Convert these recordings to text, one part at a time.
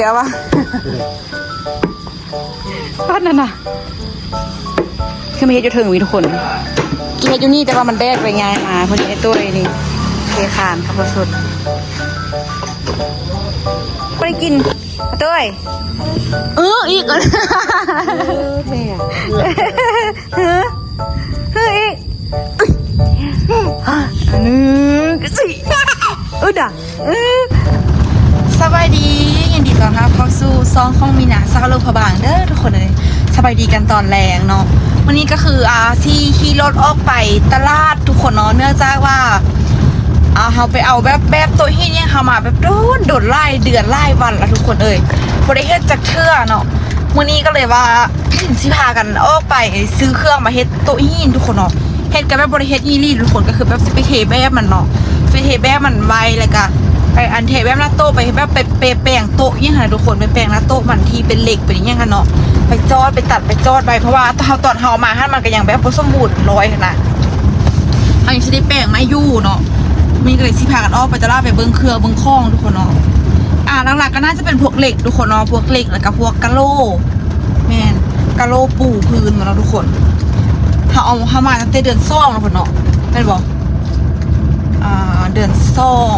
ເດວວ່າ ຕອນນັ້ນນະ ຄືມາເຮັດຢູ່ເທິງນີ້ທຸກຄົນ ກິນເຮັດຢູ່ນີ້ ແຕ່ວ່າມັນແບກໄປຍ້າຍມາ. ເພິ່ນເຮັດໂຕຍນີ້ ເທຄານເຂົ້າໂພດສົດ ບໍ່ໄດ້ກິນໂຕຍ. ເອີ ອີກ ເອີ ແມ່ ເອີ ອີກ ໜຶ່ງ ສີ່ ອຶດ ອື ສະບາຍດີ ຍິນດີຕ້ອນຮັບເຂົ້າສູ່ຊ່ອງຂອງມີນາ ສາວຫຼວງພະບາງເດີທຸກຄົນເອີຍ. ສະບາຍດີກັນຕອນແລງເນາະ. ມື້ນີ້ກໍຄື ອ່າ ຊິຂີ່ລົດອອກໄປຕະຫຼາດທຸກຄົນເນາະ ເນື່ອງຈາກວ່າ ອ່າ ເຮົາໄປເອົາແບບ ແບບໂຕະຫີນຫຍັງເຮົາມາແບບດົນ ດົນຫຼາຍເດືອນຫຼາຍວັນລະທຸກຄົນເອີຍ ບໍ່ໄດ້ເຮັດຈັກເທື່ອເນາະ. ມື້ນີ້ກໍເລີຍວ່າ ຊິພາກັນອອກໄປຊື້ເຄື່ອງມາເຮັດໂຕະຫີນທຸກຄົນເນາະ. ເຮັດກໍແບບບໍ່ໄດ້ເຮັດອີ່ຫຼີທຸກຄົນ ກໍຄືແບບຊິໄປເທແບບມັນເນາະ ໄປເທແບບມັນໄວ້ ແລ້ວກໍໄປອັນເທແບບໜ້າໂຕະ ໄປແບບໄປ ໄປແປງໂຕະຫຍັງຫັ້ນນະທຸກຄົນ ໄປແປງໜ້າໂຕະມັນທີ່ເປັນເຫຼັກເປັນຫຍັງຫັ້ນເນາະ ໄປຈອດໄປຕັດໄປຈອດໄວ້ ເພາະວ່າຕອນເຮົາເອົາມາຫັ້ນມັນກໍຍັງແບບບໍ່ສົມບູນຮ້ອຍຫັ້ນນະ ເຮົາຍັງຊິໄດ້ແປງໃໝ່ຢູ່ເນາະ. ມື້ນີ້ກໍເລີຍຊິພາກັນອອກໄປຕະຫຼາດໄປເບິ່ງເຄື່ອງເບິ່ງຂອງທຸກຄົນເນາະ. ອ່າ ຫຼັກໆກໍໜ້າຈະເປັນພວກເຫຼັກທຸກຄົນເນາະ ພວກເຫຼັກ ແລ້ວກໍພວກກະໂຫຼ ແມ່ນ ກະໂຫຼປູພື້ນເນາະທຸກຄົນ. ເຮົາເອົາ ເຮົາມາຕັ້ງແຕ່ເດືອນສອງເນາະ ເພິ່ນເນາະ ແມ່ນບໍ່? ອ່າ ເດືອນສອງ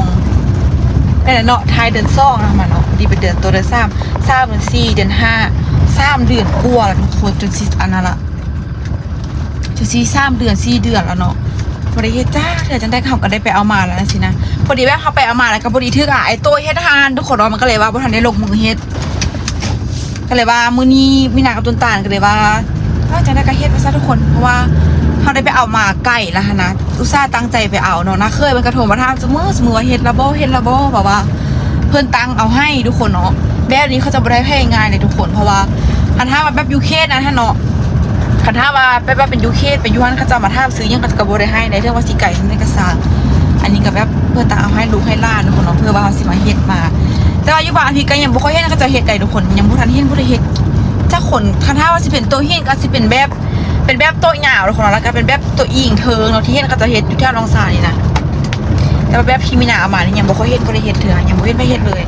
ແມ່ນແຫຼະເນາະ ທ້າຍເດືອນສອງເຮົາມາເນາະ ດີເປັນເດືອນ ໂຕເດືອນສາມ ສາມ ເດືອນສີ່ ເດືອນຫ້າ ສາມເດືອນກວ່າລະທຸກຄົນ ຈົນຊິອັນນັ້ນລະ ຈະຊິສາມເດືອນສີ່ເດືອນແລ້ວເນາະ ບໍ່ໄດ້ເຮັດຈັກເທື່ອ. ຈັ່ງໃດເຮົາກໍໄດ້ໄປເອົາມາແລ້ວຈັ່ງຊີ້ນະ. ພໍດີແບບເຮົາໄປເອົາມາແລ້ວກໍພໍດີຖືກ ອ່າ ໄອ້ໂຕ້ຍເຮັດຮ້ານທຸກຄົນເນາະ ມັນກໍເລີຍວ່າບໍ່ທັນໄດ້ລົງມືເຮັດ ກໍເລີຍວ່າມື້ນີ້ມີນາກັບຕົ້ນຕານກໍເລີຍວ່າ ເອີ ຈັ່ງໃດກໍເຮັດວ່າຊັ້ນທຸກຄົນ ເພາະວ່າເຮົາໄດ້ໄປເອົາມາໄກແລ້ວຫັ້ນນະ ອຸດສ່າຕັ້ງໃຈໄປເອົາເນາະ. ນ້າເຂີຍເພິ່ນກໍໂທມາຖາມຊຸມື້ ຊຸມື້ວ່າເຮັດແລ້ວບໍ່ ເຮັດແລ້ວບໍ່ ແບບວ່າ ເພິ່ນຕັ້ງເອົາໃຫ້ທຸກຄົນເນາະ. ແບບນີ້ເຂົາຈະບໍ່ໄດ້ໃຫ້ງ່າຍເລີຍທຸກຄົນ ເພາະວ່າຄັນຖ້າວ່າແບບຢູ່ເຂດນັ້ນຫັ້ນເນາະ ຄັນຖ້າວ່າແບບວ່າເປັນຢູ່ເຂດ ໄປຢູ່ຫັ້ນ ເຂົາເຈົ້າມາຖາມຊື້ຫຍັງ ເຂົາເຈົ້າກໍບໍ່ໄດ້ໃຫ້ໃດ ເຖິງວ່າຊິໄກສ່ຳໃດກໍຊ່າງ. ອັນນີ້ກໍແບບເພິ່ນຕັ້ງເອົາໃຫ້ລູກໃຫ້ຫຼານທຸກຄົນເນາະ ເພື່ອວ່າເຮົາຊິມາເຮັດມາ. ແຕ່ວ່າຢູ່ບ້ານພີ້ກໍຍັງບໍ່ຄ່ອຍເຫັນເຂົາເຈົ້າເຮັດໃດທຸກຄົນ ຍັງບໍ່ທັນເຫັນຜູ້ໃດເຮັດຈັກຄົນ. ຄັນຖ້າວ່າຊິເປັນໂຕະຫີນ ກໍຊິເປັນແບບ ເປັນແບບໂຕະຍາວທຸກຄົນເນາະ ແລ້ວກໍເປັນແບບໂຕະອີງເທິງເນາະ ທີ່ເຫັນເຂົາເຈົ້າເຮັດຢູ່ແຖວລອງຊານນີ້ນະ. ແຕ່ວ່າແບບທີ່ມີນາເອົາມານີ້ຍັງບໍ່ຄ່ອຍເຫັນຜູ້ໃດເຮັດເທື່ອ ຍັງບໍ່ເຫັນໃຜເຮັດເລີຍ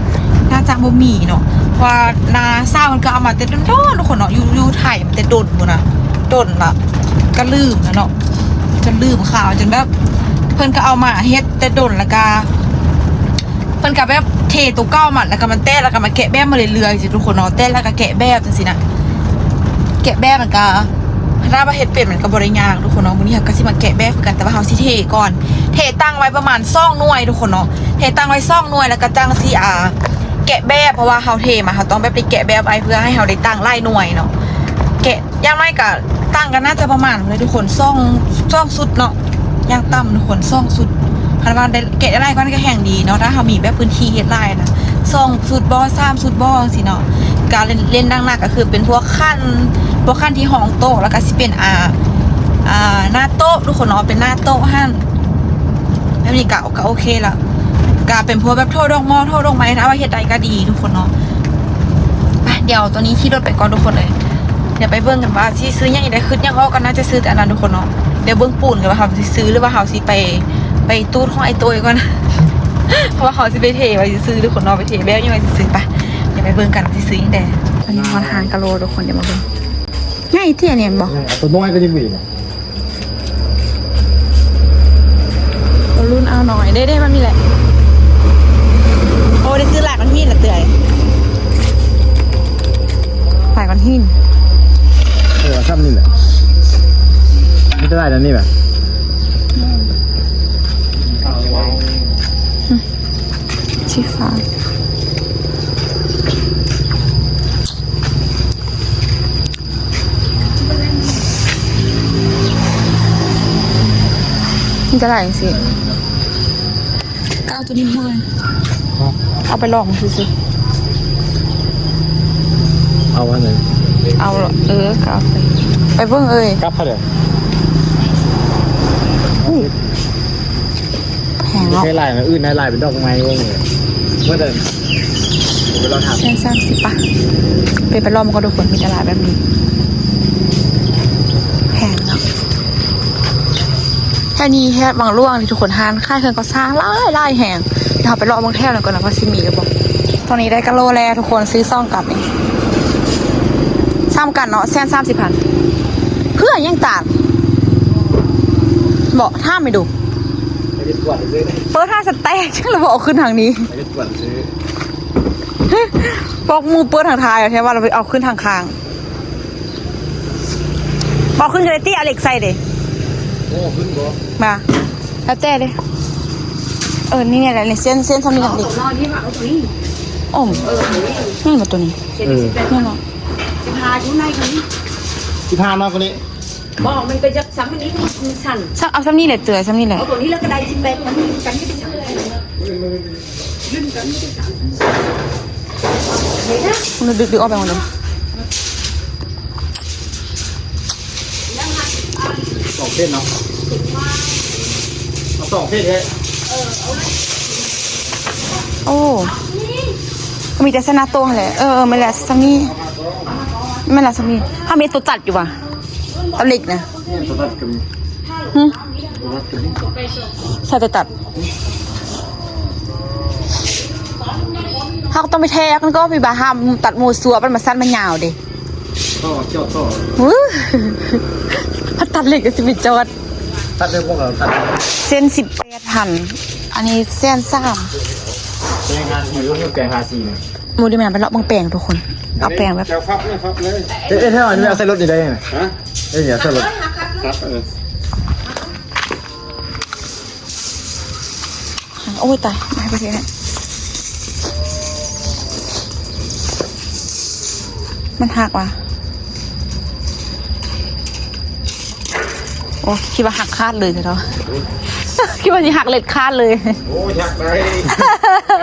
ໜ້າຈະບໍ່ມີເນາະ. ເພາະວ່ານ້າສາວເພິ່ນກໍເອົາມາແຕ່ດົນໆ ທຸກຄົນເນາະ ຢູ່ ຢູ່ໄທມາແຕ່ດົນພຸ້ນນະ ດົນລະ ກໍລືມແລ້ວເນາະ ຈົນລືມຂ່າວ ຈົນແບບເພິ່ນກໍເອົາມາເຮັດແຕ່ດົນ ແລ້ວກໍ ເພິ່ນກໍແບບເທໂຕເກົ່າມາ ແລ້ວກໍມາແຕະ ແລ້ວກໍມາແກະແບບມາເລື້ອຍໆ ຊີ້ທຸກຄົນເນາະ ແຕະແລ້ວກໍແກະແບບຈັ່ງຊີ້ນະ. ແກະແບບມັນກໍ ຖ້າວ່າເຮັດເປັນມັນກໍບໍ່ໄດ້ຍາກທຸກຄົນເນາະ. ມື້ນີ້ເຮົາກໍຊິມາແກະແບບຄືກັນ ແຕ່ວ່າເຮົາຊິເທກ່ອນ ເທຕັ້ງໄວ້ປະມານສອງໜ່ວຍທຸກຄົນເນາະ ເທຕັ້ງໄວ້ສອງໜ່ວຍ ແລ້ວກໍຈັ່ງຊິ ອ່າ ແກະແບບ ເພາະວ່າເຮົາເທມາ ເຮົາຕ້ອງແບບໄດ້ແກະແບບໄວ້ ເພື່ອໃຫ້ເຮົາໄດ້ຕັ້ງຫຼາຍໜ່ວຍເນາະ ແກະ ຢ່າງໜ້ອຍກໍຕັ້ງກໍໜ້າຈະປະມານນີ້ທຸກຄົນ ສອງ ສອງຊຸດເນາະ ຢ່າງຕ່ຳທຸກຄົນ ສອງຊຸດ. ຄັນວ່າໄດ້ແກະໄດ້ຫຼາຍກວ່ານັ້ນກໍແຮ່ງດີເນາະ ຖ້າເຮົາມີແບບພື້ນທີ່ເຮັດຫຼາຍນະ ສອງຊຸດບໍ ສາມຊຸດບໍ ຈັ່ງຊີ້ເນາະ. ການເຫຼັ້ນ ເຫຼັ້ນໜັກໆ ກໍຄືເປັນພວກຂັນ ພວກຂັນທີ່ຮອງໂຕະ ແລ້ວກໍຊິເປັນ ອ່າ ອ່າ ໜ້າໂຕະທຸກຄົນເນາະ ເປັນໜ້າໂຕະຫັ້ນ ແບບນີ້ກໍ ກໍໂອເຄລະ ກໍເປັນພວກແບບໂຖດອກໝໍ້ ໂຖດອກໄມ້ ຖ້າວ່າເຮັດໄດ້ກໍດີທຸກຄົນເນາະ. ໄປ ດຽວຕອນນີ້ຂີ່ລົດໄປກ່ອນທຸກຄົນເອີຍ ດຽວໄປເບິ່ງກັນວ່າຊິຊື້ຫຍັງອີກແດ່ ຄຶດຫຍັງອອກກໍໜ້າຈະຊື້ແຕ່ອັນນັ້ນທຸກຄົນເນາະ. ດຽວເບິ່ງປູນກັນວ່າເຮົາຊິຊື້ ຫຼືວ່າເຮົາຊິໄປ ໄປຕູດຂອງໄອ້ໂຕ້ຍກ່ອນ ເພາະວ່າເຮົາຊິໄປເທໄວ້ຊື່ໆ ທຸກຄົນເນາະ ໄປເທແບບນີ້ໄວ້ຊື່ໆ. ໄປ ດຽວໄປເບິ່ງກັນວ່າຊິຊື້ຫຍັງແດ່. ອັນນີ້ຮອດຮ້ານກະໂລທຸກຄົນ ດຽວມາເບິ່ງ ໃຫຍ່ແທ້ແມ່ນບໍ່? ໂຕນ້ອຍກໍຍັງມີນະ. ໂຕລຸ້ນອ້າວນ້ອຍ ເດ້ໆ ມັນມີແຫຼະ. ໂອ້ ໄດ້ຊື້ຫຼາຍກວ່າຫີນລະເທື່ອ ຫຼາຍກວ່າຫີນ. ເອີ ຊ່ຳນີ້ແຫຼະ ມີແຕ່ຫຼາຍແນວນີ້ແຫຼະ. ສີຟ້າ ມີແຕ່ຫຼາຍຈັ່ງຊີ້ ກໍເອົາໂຕນີ້ເລີຍ ເອົາໄປລອງຊື່ໆ. ເອົາອັນໃດ? ເອົາ ເອີ ກໍເອົາໄປ ໄປເບິ່ງເອີຍ ກັບເທົ່າໃດ? ແພງເນາະ ໃຊ້ຫຼາຍ ອັນອື່ນໃຫ້ຫຼາຍເປັນດອກໄມ້ເບິ່ງເລີຍ ເມື່ອໃດ ໄປລອງຖາມ ແສນສາມສິບ ປະ ໄປ ໄປລອງມັນກໍ ທຸກຄົນ ມີແຕ່ຫຼາຍແບບນີ້ ແພງເນາະ. ແຖວນີ້ແຖວວັງຫຼວງນີ້ທຸກຄົນ ຮ້ານຂາຍເຄື່ອງກໍ່ສ້າງຫຼາຍໆແຮງ. ດຽວເຮົາໄປເລາະເບິ່ງແຖວນັ້ນກ່ອນນະ ວ່າຊິມີຫຼືບໍ່. ຕອນນີ້ໄດ້ກະໂລແລ້ວທຸກຄົນ ຊື້ສອງກັບນີ້ ສ່ຳກັນເນາະ ແສນສາມສິບພັນ ເພື່ອຫຍັງຕານ ເບາະ ຖາມໃຫ້ດູ ໄປເຮັດກວດຊື່ ເປີດຫາສະແຕັກ ແລ້ວບໍ່ເອົາຂຶ້ນທາງນີ້ ໄປເຮັດກວດຊື່ ບອກໝູ່ເປີດທາງທ້າຍ ແທ້ວ່າລາວໄປເອົາຂຶ້ນທາງຂ້າງ ບໍ່ຂຶ້ນກໍໄດ້ຕິ ເອົາເຫຼັກໃສ່ເດ້ ບໍ່ຂຶ້ນບໍ່ ມາ ແລ້ວແຕ່ເດ້ ເອີ ນີ້ແຫຼະ ນີ້ເສັ້ນ ເສັ້ນຊ່ຳນີ້ແຫຼະ ເອົາຕົວນອກນີ້ວ່າ ເອົາຕົວນີ້ ໂອ້ ເອີ ຕົວນີ້ ນີ້ບໍ່ຕົວນີ້ ເຈັດສິບແປດ ນີ້ເນາະ ສິບຫ້າຢູ່ໃນຕົວນີ້ ສິບຫ້ານ້ອຍກວ່ານີ້ ບໍ່ ມັນກໍຈະຊ່ຳນີ້ ມັນສັ້ນ ຊ່ຳ ເອົາຊ່ຳນີ້ແຫຼະ ເຈືອຊ່ຳນີ້ແຫຼະ ເອົາຕົວນີ້ແລ້ວກໍໄດ້ສິບແປດ ມັນກັນຢູ່ທີ່ຊ່ຳ ດຶງໆອອກໄປໝົດເລີຍ ສອງເສັ້ນເນາະ ເອົາສອງເສັ້ນເລີຍ ໂອ້ ກໍມີແຕ່ຊະນະໂຕ້ຫັ້ນແຫຼະ ເອີ ແມ່ນແຫຼະ ຊ່ຳນີ້ ແມ່ນລະ ຊ່ຳນີ້ ຖ້າມີຕົວຕັດຢູ່ຫວາ ຕັດເຫຼັກນະ ນີ້ຕົວຕັດກໍມີ ຫື ຕົວຕັດກໍມີ ໃສ່ແຕ່ຕັດ ເຮົາກໍຕ້ອງໄປແທກ ມັນກໍມີບາຫ້າມຕັດມົ່ວຊົ່ວ ມັນມາສັ້ນມາຍາວເດ້ ຕໍ່ ຈອດຕໍ່ ຫື ຖ້າຕັດເຫຼັກກໍຊິໄປຈອດ ຕັດເລີຍ ພວກເຮົາຕັດ ເສັ້ນສິບແປດພັນ ອັນນີ້ແສນສາມ ແປງຫາສີ່ ແປງຫາສີ່ນະ ບໍ່ໄດ້ແມ່ນ ໄປເລາະເບິ່ງແປງທຸກຄົນ ເອົາແປງແບບ ເຈົ້າພັບເລີຍ ພັບເລີຍ ເອີ ເອີ ເຮົາອັນນີ້ເອົາໃສ່ລົດນີ້ໄດ້ນະ ຮະ ເອີ ເອົາໃສ່ລົດ ພັບ ເອີ ໂອ້ຍຕາຍ ໃຫ້ໄປເທໃຫ້ ມັນຫັກຫວາ ໂອ້ ຄິດວ່າຫັກຂາດເລີຍເນາະ ຄິດວ່າຊິຫັກເລັດຂາດເລີຍ ໂອ້ຍ ຫັກໄດ້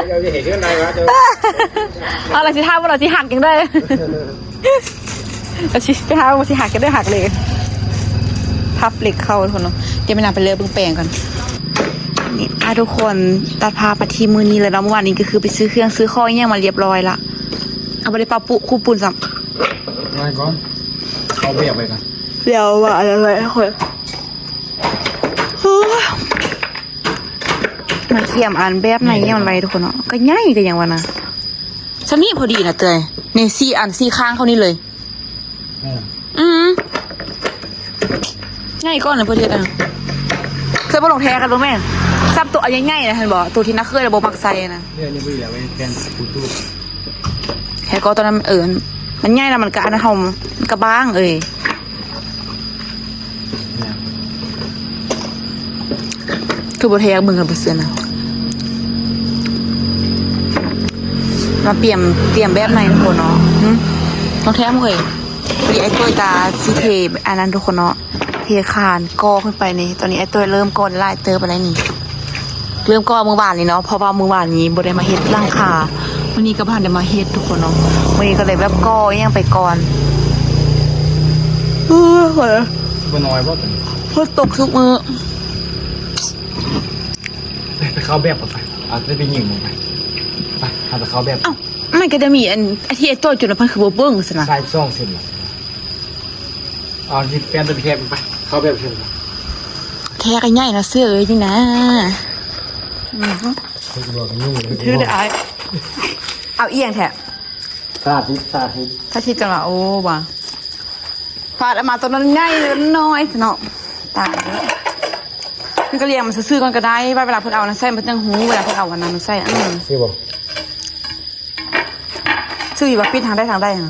ເຈົ້າຊິເຮັດຈັ່ງໃດວະ ເຈົ້າ ເອົາລະ ຊິຖາມວ່າລະຊິຫັກຈັ່ງໃດ ເອົາຊິ ໄປຫາວ່າຊິຫັກກັນເດີ ຫັກເລີຍ ພັບເຫຼັກເຂົ້າທຸກຄົນເນາະ ດຽວແມ່ນາໄປເລີເບິ່ງແປງກ່ອນ ນີ້ ອ່າ ທຸກຄົນ ຕັດພາບມາທີ່ມື້ນີ້ເລີຍເນາະ ມື້ວານນີ້ກໍຄືໄປຊື້ເຄື່ອງຊື້ຂອງອີ່ຫຍັງມາລຽບຮ້ອຍລະ ເອົາ ບໍ່ໄດ້ປະປຸຄູປຸນຊ້ຳ ໄວ້ກ່ອນ ເອົາແບບໄວ້ກ່ອນ ດຽວວ່າອັນນັ້ນໄວ້ ມາຂຽມອັນແບບໃນອີ່ຫຍັງມັນໄວ້ທຸກຄົນເນາະ ກໍໃຫຍ່ກໍຫຍັງວ່ານະ ຊ່ຳນີ້ພໍດີນະເຕີຍ ນີ້ສີ່ອັນ ສີ່ຂ້າງເທົ່ານີ້ເລີຍ ເອີ ອືມ ໃຫຍ່ກ່ອນນະ ເພິ່ນເຮັດນະ ເຄີຍບໍ່ລອງແທະກັນເບິ່ງແມ່ ຊ້ຳໂຕອັນໃຫຍ່ໆນະ ເຫັນບໍ່ ໂຕທີ່ນາເຄີຍລະບໍ່ມັກໃສ່ນະ ເລື່ອງນີ້ບໍ່ດີແລ້ວ ໄວ້ແທນກູຕູ້ ແທະກໍຕອນນັ້ນ ເອີ ມັນໃຫຍ່ລະ ມັນກະອັນເຮົາ ມັນກະບາງເອີຍ. ຄືບໍ່ແທກເບິ່ງກັນບໍ່ເຊື່ອນະ ມາປ່ຽມ ຕຽມແບບໃໝ່ທຸກຄົນເນາະ ຫຶ ຕ້ອງແທກເວີຍ ພໍດີອ້າຍໂຕ້ຍກະຊິເທອັນນັ້ນທຸກຄົນເນາະ ເທຄານກໍ່ຂຶ້ນໄປນີ້ ຕອນນີ້ອ້າຍໂຕ້ຍເລີ່ມກໍ່ໄດ້ຫຼາຍເຕີບແລ້ວນີ້ ເລີ່ມກໍ່ມື້ວານນີ້ເນາະ ເພາະວ່າມື້ວານນີ້ບໍ່ໄດ້ມາເຮັດຫຼັງຄາ ມື້ນີ້ກໍບໍ່ທັນໄດ້ມາເຮັດທຸກຄົນເນາະ ມື້ນີ້ກໍເລີຍແບບກໍ່ອີ່ຫຍັງໄປກ່ອນ ເອີ ບໍ່ນ້ອຍບໍ່ຕົວນີ້ ຝົນຕົກທຸກມື້. ໄປ ໄປເຂົ້າແບບກ່ອນໄປ ເອົາໄປຍິງມັນໄປ ໄປ ເຮົາໄປເຂົ້າແບບ ເອົ້າ ມັນກໍຈະມີອັນ ອັນທີ່ໄອ້ໂຕ້ຍຈຸດນະ ເພິ່ນຄືບໍ່ເບິ່ງຊັ້ນນະ ໃສ່ສອງເສັ້ນ ເອົາທີ່ແປນຕົວແທກໄປ ເຂົ້າແບບເຊັ່ນ ແທກໃຫຍ່ນະເສື້ອເອີຍ ນີ້ນະ ອື ຖືໄດ້ອ້າຍ ເອົາອີ່ຫຍັງແທ້ ສາທິດ ສາທິດ ສາທິດກັນວ່າ ໂອ້ ວ່າ ພາດອອກມາຕົວນ້ອຍໆ ນ້ອຍເນາະ ຕາຍເດີ ມັນກໍລ້ຽງມັນຊື່ໆ ກ່ອນກໍໄດ້ ວ່າເວລາເພິ່ນເອົາອັນນັ້ນໃສ່ ມັນຈັ່ງຮູ້ ເວລາເພິ່ນເອົາອັນນັ້ນມາໃສ່ ອື ຊີ້ບໍ່ ຊື່ຢູ່ວ່າປິດທາງໃດທາງໃດຫັ້ນ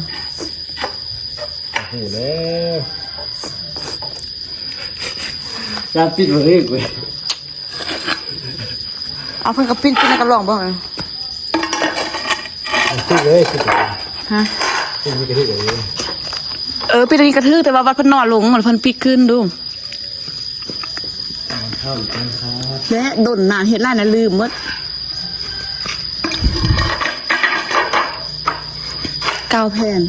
ຮູ້ແລ້ວ ຢ້ານປິດບໍ່ຖືກເວີຍ. ເອົາ ເພິ່ນກໍປິ່ນ ປິ່ນແລ້ວກໍລອງເບິ່ງ ຕິດເລີຍ ຕິດເລີຍ ຮະ ຕິດນີ້ກໍຖືກເລີຍ ເອີ ປິດອັນນີ້ກໍຖືກ ແຕ່ວ່າວັດເພິ່ນນອນລົງ ແລ້ວເພິ່ນປິດຂຶ້ນດູ ເຂົ້າອີກແລ້ວ ແລະ ດົນນານ ເຮັດຫຼາຍນະ ລືມໝົດ ເກົ້າແຜ່ນ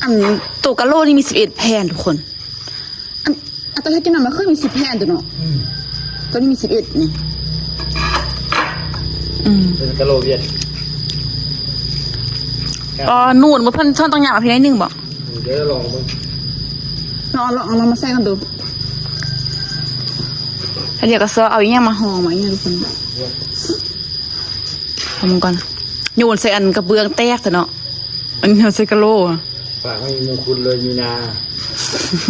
ອັນໂຕກະໂຫຼນີ້ມີສິບເອັດແຜ່ນທຸກຄົນ. ອັນ ອັນຕອນເຮັດກິນນຳມັນເຄີຍມີສິບແຜ່ນຕົວເນາະ ອືມ ຕອນນີ້ມີສິບເອັດນີ້ ອືມ ເປັນກະໂຫຼວຽດ ອໍ ນູນບໍ່ ເພິ່ນ ເພິ່ນຕ້ອງຫຍັບເອົາພີໃດໜຶ່ງບໍ ອືມ ດຽວລອງເບິ່ງ ລອງ ລອງ ລອງມາໃສ່ກັນດູ ແລ້ວດຽວກໍຊອກເອົາອີ່ຫຍັງມາຫໍ່ມາອີ່ຫຍັງທຸກຄົນ ເອົາມັນກ່ອນ. ໂຍນໃສ່ອັນກະເບື້ອງແຕກຊະເນາະ ອັນໂຍນໃສ່ກະໂຫຼ. ຝາກໃຫ້ມີມຸງຄຸນເລີຍມີນາ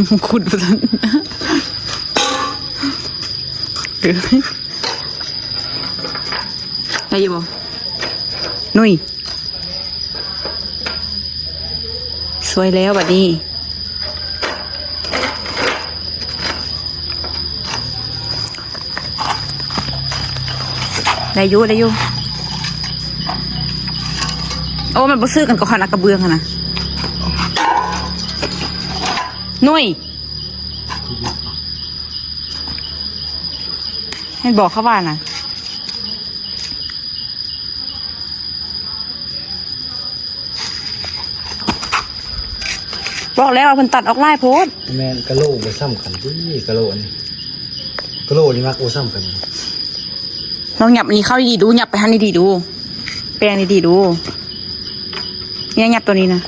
ມຸງຄຸນວ່າຊັ້ນ. ໄດ້ຢູ່ບໍ່? ນຸ້ຍ ສວຍແລ້ວບັດນີ້. ໄດ້ຢູ່ ໄດ້ຢູ່. ໂອ້ ມັນບໍ່ຊື້ກັນກໍຄັນ ອັນກະເບື້ອງຫັ້ນນະ. ນຸ້ຍ ແມ່ນບໍ່ ເຂົາວ່ານະ. ບອກແລ້ວວ່າເພິ່ນຕັດອອກຫຼາຍໂພດ. ແມ່ນ ກະໂຫຼບໍ່ສ່ຳກັນຕິ ກະໂຫຼອັນນີ້ ກະໂຫຼນີ້ມັກບໍ່ສ່ຳກັນ. ລອງຫຍັບອັນນີ້ເຂົ້າດີໆດູ ຫຍັບໄປຫັ້ນດີໆດູ ແປງດີໆດູ. ນີ້ຫຍັບຕົວນີ້ນະ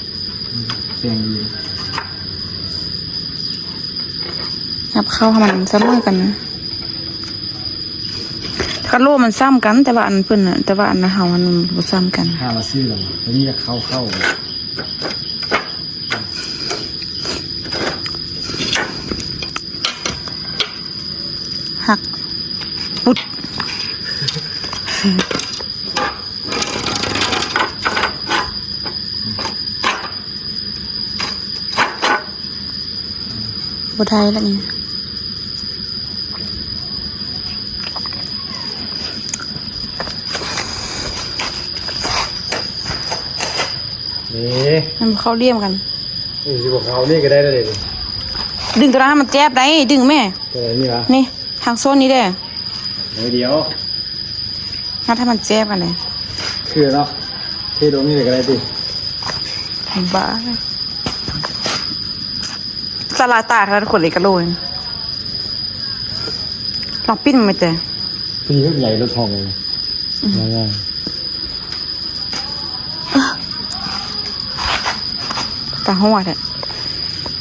ແປງດີ. ຫຍັບເຂົ້າໃຫ້ມັນສະເໝີກັນ. ກະໂຫຼມັນສ່ຳກັນ ແຕ່ວ່າອັນເພິ່ນນະ ແຕ່ວ່າອັນເຮົາມັນບໍ່ສ່ຳກັນ. ຫາວ່າຊື້ແລ້ວ ຕົວນີ້ຢາກເຂົ້າ ເຂົ້າ. ຫັກ ປຸດ. ບໍ່ໄດ້ລະນີ້. ເດ້ ມັນບໍ່ເຂົ້າຫຼ່ຽມກັນ. ນີ້ຊິບໍ່ເຂົ້າ ນີ້ກໍໄດ້ແລ້ວເດ້. ດຶງຕົວນັ້ນໃຫ້ມັນແຈບໄດ້ ດຶງແມ່. ຕົວໃດນີ້ວະ? ນີ້ ທາງໂຊນນີ້ເດ້. ໜ້ອຍດຽວ. ຮັດໃຫ້ມັນແຈບກັນເລີຍ ຄືເນາະ ເທລົງນີ້ເລີຍກໍໄດ້ຕິ. ບ້າ ສະຫຼາຍຕາຂະໜາດຄົນເລກະໂລ. ລອງປິ່ນມັນແດ່. ພໍດີໃຫຍ່ລົດຫ້ອງເລີຍ. ອືມ ງ່າຍໆ. ຕາຫົວແທ້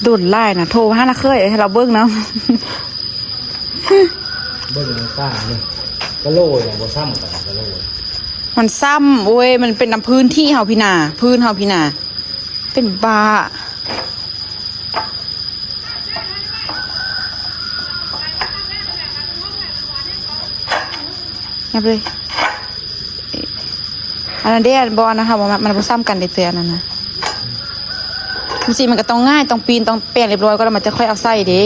ດົນຫຼາຍນະ ໂທຫານາເຂີຍໃຫ້ລາວເບິ່ງນຳ. ເບິ່ງໃນປ່ານີ້ ກະໂຫຼນະ ບໍ່ຊ້ຳກັນ ກະໂຫຼນະ ມັນຊ້ຳ. ໂອ້ຍ ມັນເປັນນຳພື້ນທີ່ເຮົາພີ້ນາ ພື້ນເຮົາພີ້ນາ ເປັນບ້າ. ຫຍັບເລີຍ. ອັນນັ້ນເດ້ ອັນບໍ່ ອັນນັ້ນເຮົາບໍ່ມັກ ມັນບໍ່ຊ້ຳກັນເດ້ ແຕ່ອັນນັ້ນນະ ມັນຊິ ມັນກໍຕ້ອງງ່າຍ ຕ້ອງປີ້ນ ຕ້ອງແປງຮຽບຮ້ອຍກ່ອນ ແລ້ວມັນຈະຄ່ອຍເອົາໃສ່ເດ້.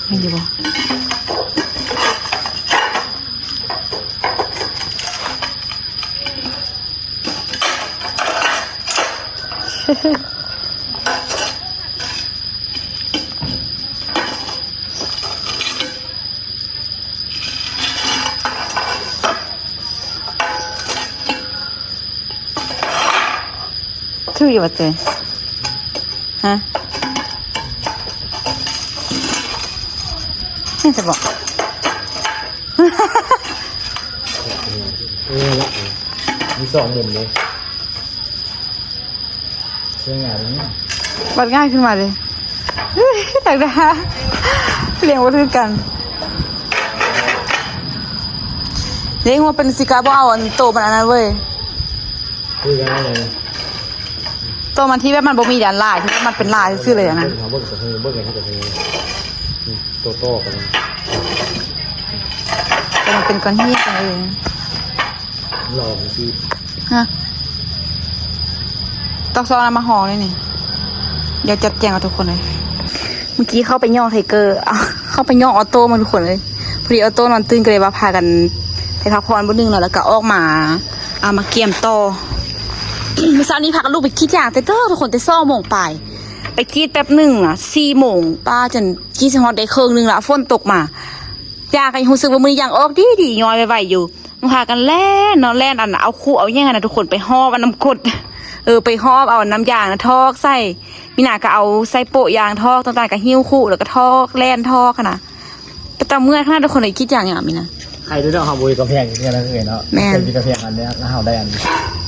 ແມ່ນຢູ່ບໍ່? ຖືຢູ່ບໍ່ເຕີ? ຮະ? ແມ່ນຊະບໍ່? ເອີ ລະ ມີສອງມຸມເດ້. ສວຍງາມເລີຍ ບັດງ່າຍຂຶ້ນມາເດ້. ຕັກດາ ລ້ຽງບໍ່ຖືກກັນ. ເດ້ ງົວເປັນຊິກະບໍ່ເອົາອັນໂຕມັນອັນນັ້ນເວີຍ. ຄືກັນນັ້ນເລີຍ ໂຕມັນທີ່ແບບມັນບໍ່ມີອັນລາຍ ທີ່ມັນເປັນລາຍຊື່ໆເລີຍອັນນັ້ນ. ເບິ່ງ ເບິ່ງ ເບິ່ງອັນທີ່ກະເທຍ ໂຕຕໍ່ກັນ ແຕ່ມັນເປັນກ້ອນຫີນກັນເອງ. ລອງຊິ ຮະ ຕ້ອງຊອກນ້ຳມາຫອມເລີຍນີ້. ດຽວຈັດແຈງເອົາທຸກຄົນເລີຍ. ເມື່ອກີ້ເຂົ້າໄປຫຍໍ້ໄທເກີ ເຂົ້າໄປຫຍໍ້ອອໂຕ້ມາທຸກຄົນເລີຍ. ພໍດີອອໂຕ້ນອນຕື່ນ ກໍເລີຍວ່າພາກັນໄປພັກຜ່ອນມື້ໜຶ່ງເນາະ ແລ້ວກໍອອກມາ ອ່າ ມາກຽມຕໍ່. ມື້ເຊົ້ານີ້ພາກັນລຸກໄປກຣີດຢາງແຕ່ເດີທຸກຄົນ ແຕ່ສອງໂມງປາຍ ໄປກຣີດແປັບໜຶ່ງນະ ສີ່ໂມງ ປ້າ ຈົນກຣີດຊິຮອດໄດ້ເຄິ່ງໜຶ່ງລະ ຝົນຕົກມາ. ຢາງກໍຍັງຮູ້ສຶກວ່າມື້ນີ້ຢາງອອກດີໆ ຍ້ອຍໄວໆຢູ່. ພາກັນແລ່ນເນາະ ແລ່ນອັນເອົາຄຸເອົາຫຍັງຫັ້ນນະທຸກຄົນ ໄປຫອບອັນນ້ຳກົດ ເອີ ໄປຫອບເອົານ້ຳຢາງນະຖອກໃສ່. ມີນາກໍເອົາໃສ່ໂປະຢາງຖອກ ຕ່າງໆກໍຫິ້ວຄຸ ແລ້ວກໍຖອກ ແລ່ນຖອກຫັ້ນນະ. ເປັນຕາເມື່ອຍຂະໜາດທຸກຄົນເລີຍ ກຣີດຢາງຍາມນີ້ນະ. ໃຄເດ້ເນາະ ເຮົາບໍ່ມີກຳແພງຢູ່ເທື່ອນະເອີຍເນາະ. ແມ່ນ ເຄີຍມີກຳແພງອັນເດ ແລ້ວເຮົາໄດ້ອັນ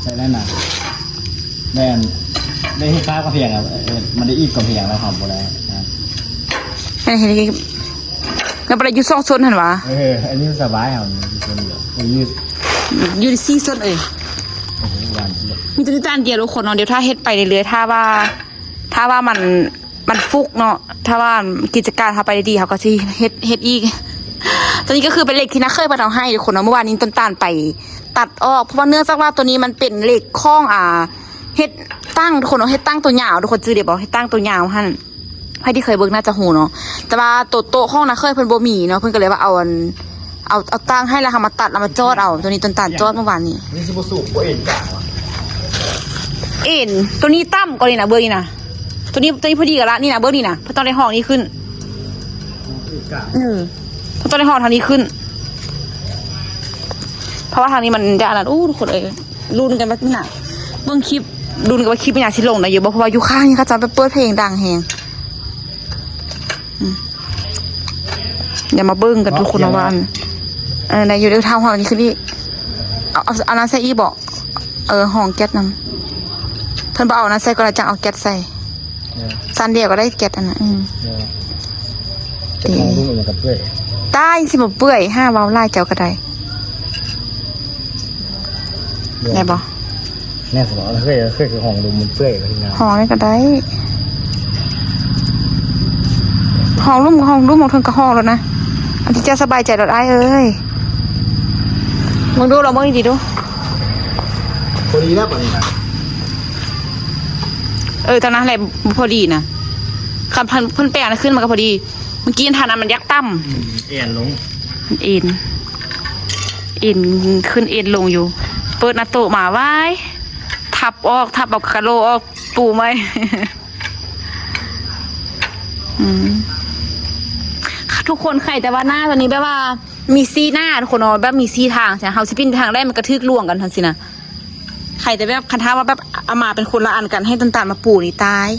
ໄດ້ນັ້ນນະ ໄດ້ອັນ ໄດ້ເຮັດຟ້າກຳແພງອະ ເອີ ມັນໄດ້ອີບກຳແພງແລ້ວເຮົາບໍ່ໄດ້ ແມ່ນ ເຮັດ ແລ້ວໄປໄດ້ຢູ່ສອງໂຊນຫັ້ນຫວາ? ເອີ ອັນນີ້ສະບາຍເຮົາ ຢູ່ໂຊນດຽວ ຢູ່ ຢູ່ສີ່ໂຊນເອີຍ. ໂອ້ໂຫ ຫວານ ມີແຕ່ນ້ຳຕານດຽວທຸກຄົນເນາະ. ດຽວຖ້າເຮັດໄປເລື້ອຍໆ ຖ້າວ່າ ຖ້າວ່າມັນ ມັນຟຸກເນາະ ຖ້າວ່າກິດຈະການເຮົາໄປໄດ້ດີ ເຮົາກໍຊິເຮັດ ເຮັດອີກ. ຕົວນີ້ກໍຄືເປັນເຫຼັກທີ່ນ້າເຂີຍເພິ່ນເອົາໃຫ້ທຸກຄົນເນາະ. ເມື່ອວານນີ້ຕົ້ນຕານໄປຕັດອອກ ເພາະວ່າເນື່ອງຈາກວ່າຕົວນີ້ມັນເປັນເຫຼັກຂອງ ອ່າ ເຮັດຕັ່ງທຸກຄົນເນາະ ເຮັດຕັ່ງຕົວຍາວ ທຸກຄົນຈື່ໄດ້ບໍ່? ເຮັດຕັ່ງຕົວຍາວຫັ້ນ ໃຜທີ່ເຄີຍເບິ່ງໜ້າຈະຮູ້ເນາະ ແຕ່ວ່າໂຕໂຕະຂອງນ້າເຂີຍເພິ່ນບໍ່ມີເນາະ ເພິ່ນກໍເລີຍວ່າເອົາອັນ ເອົາ ເອົາຕັ່ງໃຫ້ ແລ້ວເຮົາມາຕັດ ເອົາມາຈອດເອົາ. ຕົວນີ້ຕົ້ນຕານຈອດເມື່ອວານນີ້ ນີ້ຊິບໍ່ສູງ ບໍ່ເອັນກາງຫວາ? ເອັນ ຕົວນີ້ຕ່ຳກວ່ານີ້ນະ ເບິ່ງນີ້ນະ ຕົວນີ້ ຕົວນີ້ພໍດີກັນລະ ນີ້ນະ ເບິ່ງນີ້ນະ ເພິ່ນຕ້ອງໄດ້ຫ້ອງນີ້ຂຶ້ນ ເອີ ເພິ່ນຕ້ອງໄດ້ຫ້ອງທາງນີ້ຂຶ້ນ ເພາະວ່າທາງນີ້ມັນຈະອັນນັ້ນ. ໂອ້ ທຸກຄົນເອີຍ ລຸ້ນກັນວ່ານີ້ນະ ເບິ່ງຄລິບ ລຸ້ນກັນວ່າຄລິບນີ້ນະຊິລົງໄດ້ຢູ່ບໍ່ ເພາະວ່າຢູ່ຂ້າງນີ້ເຂົາເຈົ້າໄປເປີດເພງດັງແຮງ. ອືມ ດຽວມາເບິ່ງກັນທຸກຄົນເນາະວ່າ ເອີ ໄດ້ຢູ່ເດີ ຖ້າເຮົາເອົາອັນນີ້ຂຶ້ນອີກ ເອົາ ເອົາ ເອົານັ້ນໃສ່ອີກບໍ? ເອີ ຫ້ອງແກັດນຳ ເພິ່ນບໍ່ເອົານັ້ນໃສ່ກ່ອນ ແລ້ວຈັ່ງເອົາແກັດໃສ່ ເອີ ຊັ້ນດຽວກໍໄດ້ແກັດອັນນັ້ນ. ອືມ ເອີ ເອີ ຕາຍ ຊິບໍ່ເປື່ອຍ ຫາເວົ້າຫຼາຍເຈົ້າກໍໄດ້. ໄດ້ບໍ່? ແມ່ນບໍ່? ເຄີຍ ເຄີຍຄືຫ້ອງລຸ່ມມັນເປື່ອຍວ່າ ຫ້ອງນີ້ກໍໄດ້ ຫ້ອງລຸ່ມກໍຫ້ອງລຸ່ມ ຫ້ອງເທິງກໍຫ້ອງໂລດນະ ເອົາທີ່ເຈົ້າສະບາຍໃຈໂລດອ້າຍເອີຍ. ເບິ່ງດູ ລອງເບິ່ງດີໆດູ ພໍດີແລ້ວປານນີ້ນະ. ເອີ ຕອນນັ້ນແຫຼະບໍ່ພໍດີນະ ຄັນເພິ່ນ ເພິ່ນແປງອັນນັ້ນຂຶ້ນມັນກໍພໍດີ. ເມື່ອກີ້ທາງນັ້ນມັນຢາກຕ່ຳ ອືມ ເອັນລົງ ເອັນ ເອັນຂຶ້ນເອັນລົງຢູ່. ເປີດໜ້າໂຕະມາ ວ້າຍ ທັບອອກ ທັບເອົາກະໂຫຼອອກ ປູໃໝ່. ອືມ ທຸກຄົນ ໄຄແຕ່ວ່າໜ້າຕອນນີ້ແບບວ່າມີສີ່ໜ້າທຸກຄົນເນາະ ແບບມີສີ່ທາງ ເຮົາຊິປິ່ນໄປທາງໃດມັນກະຖືກລວມກັນຫັ້ນຊີ້ນະ. ໄຄແຕ່ແບບ ຄັນຖ້າວ່າແບບເອົາມາເປັນຄົນລະອັນກັນ ໃຫ້ຕົ້ນຕານມາປູນີ້ຕາຍ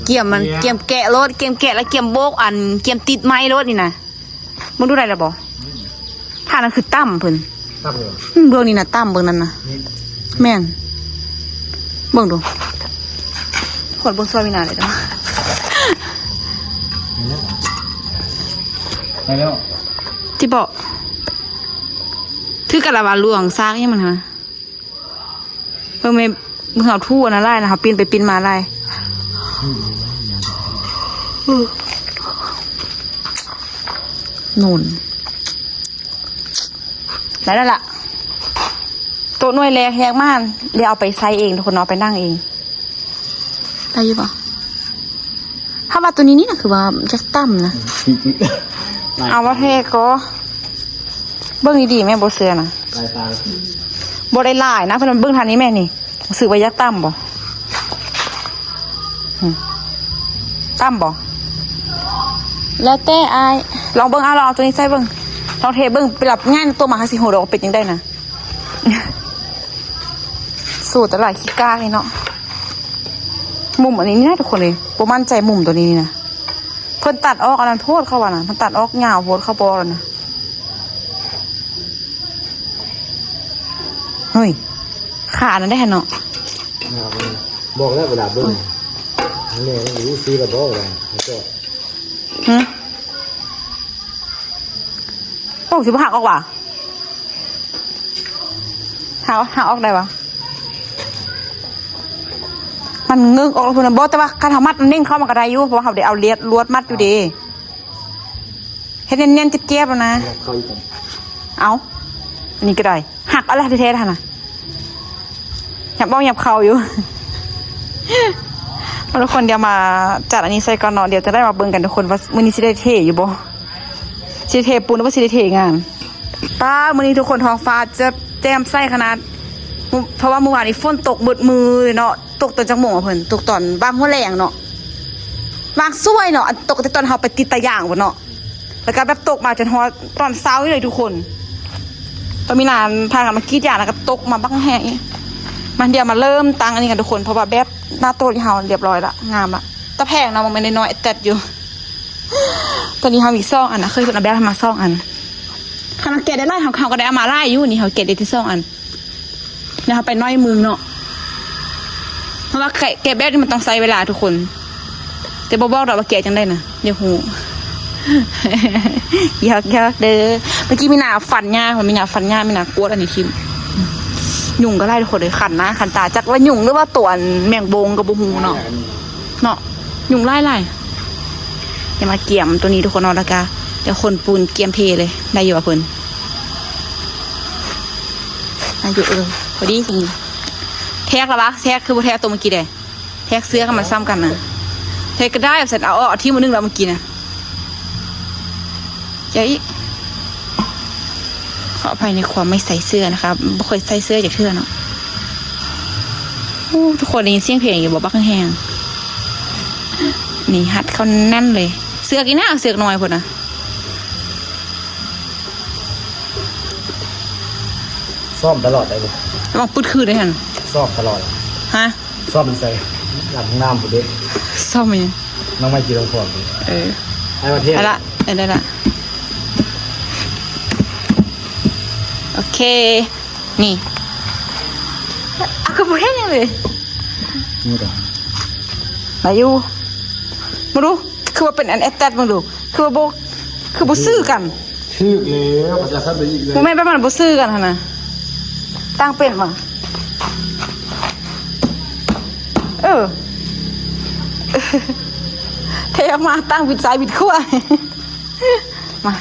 ກຽມມັນ ກຽມແກະໂລດ ກຽມແກະ ແລ້ວກຽມໂບກ ອັນ ກຽມຕິດໄມ້ໂລດນີ້ນະ. ເບິ່ງດູໄດ້ລະບໍ່? ທ່ານັ້ນຄືຕ່ຳເພິ່ນ ຕ່ຳເລີຍ ອືມ ເບື້ອງນີ້ນະ ຕ່ຳເບື້ອງນັ້ນນະ ນີ້ ແມ່ນ ເບິ່ງດູ ຄົນເບິ່ງຊ່ອຍມີນາເລີຍເດີ ໄດ້ແລ້ວ ໄດ້ແລ້ວ ຕິເບາະ ຖືກກັນລະວ່າຫຼວງຊາກອີ່ຫຍັງມັນຫັ້ນນະ. ເບິ່ງແມ່ ເບິ່ງເຮົາຖູອັນນັ້ນຫຼາຍນະ ເຮົາປິ່ນໄປປິ່ນມາຫຼາຍ ອືມ ນູນ ໄດ້ແລ້ວລະ ໂຕະໜ່ວຍແລກແຮກມາ ດຽວເອົາໄປໃສ່ເອງທຸກຄົນເນາະ ເອົາໄປນັ່ງເອງ ໄດ້ຢູ່ບໍ່? ຖ້າວ່າຕົວນີ້ນີ້ນະ ຄືວ່າຢາກຕ່ຳນະ ເອົາວ່າແທ້ກໍ ເບິ່ງດີໆແມ່ ບໍ່ເຊື່ອນະ ຫຼາຍຕາ ບໍ່ໄດ້ຫຼາຍນະ ເພິ່ນເບິ່ງທາງນີ້ແມ່ນີ້ ຮູ້ສຶກວ່າຢາກຕ່ຳບໍ່? ຫື ຕ່ຳບໍ່? ແລ້ວແຕ່ອ້າຍ ລອງເບິ່ງ ເອົາ ລອງເອົາຕົວນີ້ໃສ່ເບິ່ງ ລອງເທເບິ່ງ ໄປລັບງານຕົວມາຫາຊິຮູ້ດອກວ່າເປັນຈັ່ງໃດນະ. ສູດຕະຫຼາດຂີ້ກາກນີ້ເນາະ ມຸມອັນນີ້ນີ້ນະທຸກຄົນເອີຍ ບໍ່ໝັ້ນໃຈມຸມຕົວນີ້ນີ້ນະ ເພິ່ນຕັດອອກອັນນັ້ນໂພດ ເຂົາວ່ານະ ເພິ່ນຕັດອອກຍາວໂພດ ເຂົາບໍ່ເອົາແລ້ວນະ. ເຮີ້ຍ ຂາອັນນັ້ນໄດ້ຫັ້ນເນາະ ງາມເລີຍ ບອກແລ້ວເວລາເບິ່ງ ແມ່ນ ມັນຢູ່ຊື່ລະບໍ່ວ່າ ຫຶ ໂອ້ ຊິບໍ່ຫັກອອກຫວາ? ຫາ ຫາອອກໄດ້ຫວາ? ມັນເງິກອອກແລ້ວພຸ້ນນະ. ບໍ່ ແຕ່ວ່າຄັນເຮົາມັດເໜັງເຂົ້າມັນກໍໄດ້ຢູ່ ເພາະວ່າເຮົາໄດ້ເອົາລຽດລວດມັດຢູ່ເດ້. ເຮັດແໜ້ນໆ ແຈບໆ ແລ້ວນະ. ເອົາ ອັນນີ້ກໍໄດ້ ຫັກເອົາລະແທ້ໆ ຫັ້ນນະ. ຫຍັບອອກຫຍັບເຂົ້າຢູ່. ເອົາ ທຸກຄົນ ດຽວມາຈັດອັນນີ້ໃສ່ກ່ອນເນາະ. ດຽວຈະໄດ້ມາເບິ່ງກັນທຸກຄົນວ່າມື້ນີ້ຊິໄດ້ເທຢູ່ບໍ່? ຊິເທປູນ ຫຼືວ່າຊິໄດ້ເທງານ? ປ້າ ມື້ນີ້ທຸກຄົນ ທ້ອງຟ້າແຈ່ມ ແຈ່ມໃສຂະໜາດ. ເພາະວ່າມື້ວານນີ້ຝົນຕົກໝົດມື້ເນາະ. ຕົກຕອນຈັກໂມງວະເພິ່ນ? ຕົກຕອນຫວ່າງຫົວແລງເນາະ. ຫວ່າງສວຍເນາະ. ອັນຕົກແຕ່ຕອນເຮົາໄປຕິດຕາຢາງພຸ້ນເນາະ. ແລ້ວກໍແບບຕົກມາຈົນຮອດຕອນເຊົ້າເລີຍທຸກຄົນ. ຕອນມີຫຼານພາກັນມາກຣີດຢາງ ແລ້ວກໍຕົກມາບັກແຮງອີກ. ມາ ດຽວມາເລີ່ມຕັ້ງອັນນີ້ກັນທຸກຄົນ ເພາະວ່າແບບໜ້າໂຕະທີ່ເຮົາລຽບຮ້ອຍລະ ງາມລະ. ຕາແພງເນາະ ບໍ່ແມ່ນນ້ອຍໆ ແຕັດຢູ່. ຕອນນີ້ເຮົາມີສອງອັນນະ ເຄີຍເພິ່ນເອົາແບບໃຫ້ມາສອງອັນ. ຄັນວ່າແກະໄດ້ຫຼາຍ ເຮົາ ເຮົາກໍໄດ້ເອົາມາຫຼາຍຢູ່. ນີ້ເຮົາແກະໄດ້ແຕ່ສອງອັນ. ແລ້ວເຮົາໄປໜ້ອຍມຶງເນາະ ເພາະວ່າແກະ ແກະແບບນີ້ມັນຕ້ອງໃຊ້ເວລາທຸກຄົນ. ແຕ່ບໍ່ບອກດອກວ່າແກະຈັ່ງໃດນະ ດຽວຮູ້. ຢອກໆເດີ. ເມື່ອກີ້ມີໜ້າຟັນຫຍ້າ ມີໜ້າຟັນຫຍ້າ ມີໜ້າກວດອັນນີ້ຖິ້ມ. ຍຸງກໍຫຼາຍ ທຸກຄົນເອີຍ ຄັນໜ້າຄັນຕາ ຈັກວ່າຍຸງ ຫຼືວ່າຕົວແມງບົງກໍບໍ່ຮູ້ເນາະ ເນາະ ຍຸງຫຼາຍໆ. ດຽວມາກຽມຕົວນີ້ ທຸກຄົນເນາະ ແລ້ວກະດຽວຂົນປູນກຽມເພເລີຍ. ໄດ້ຢູ່ບໍ່ເພິ່ນ? ໄດ້ຢູ່ ເອີ ພໍດີຊິ. ແທກລະວະ? ແທກຄືບໍ່ແທກຕົວເມື່ອກີ້ເດ? ແທກເສື້ອໃຫ້ມັນສ່ຳກັນນະ. ແທກກໍໄດ້ ຊັ້ນເອົາອອກ ເອົາຖິ້ມອັນໜຶ່ງແລ້ວເມື່ອກີ້ນະ. ເຈົ້າອີກ ຂໍອະໄພໃນຄວາມໄມ່ໃສ່ເສື້ອນະຄະ ບໍ່ເຄີຍໃສ່ເສື້ອຈັກເທື່ອເນາະ. ໂອ້ ທຸກຄົນໄດ້ຍິນສຽງເພງຢູ່ບໍ່? ບັກແຮງໆ ນີ້ ຮັດເຂົ້າແໜ້ນເລີຍ. ເສື້ອກອີກນະ ເສື້ອກໜ້ອຍພຸ້ນນະ. ຊ້ອມຕະຫຼອດໄດ໋ນີ້ ລະວັງປຶດຄືນເດ້ຫັ້ນ ຊ້ອມຕະຫຼອດ. ຮະ? ຊ້ອມໃສ? ຫຼັງຫ້ອງນ້ຳພຸ້ນເດ້. ຊ້ອມຫຍັງ? ນ້ອງໄມ້ ຂີ່ລົງຂອງ. ເອີ ໄອ້ປະເທດ ໄດ້ລະ ເອີ ໄດ້ລະ. ໂອເຄ ນີ້ ອາ ກໍບໍ່ເຮັດຫຍັງເລີຍ. ນີ້ກໍໄດ້ຢູ່. ມາດູ ຄືວ່າເປັນອັນແອັດແຕັດ ເບິ່ງດູ ຄືວ່າບໍ່ ຄືບໍ່ຊື່ກັນ. ຖືກແລ້ວ ພາສາສັນໄປອີກເລີຍ. ບໍ່ແມ່ນ ປະມານບໍ່ຊື່ກັນຫັ້ນນະ. ຕັ້ງເປັນບໍ່? ເອີ ເທອອກມາ ຕັ້ງບິດຊ້າຍບິດຂວາ. ມາ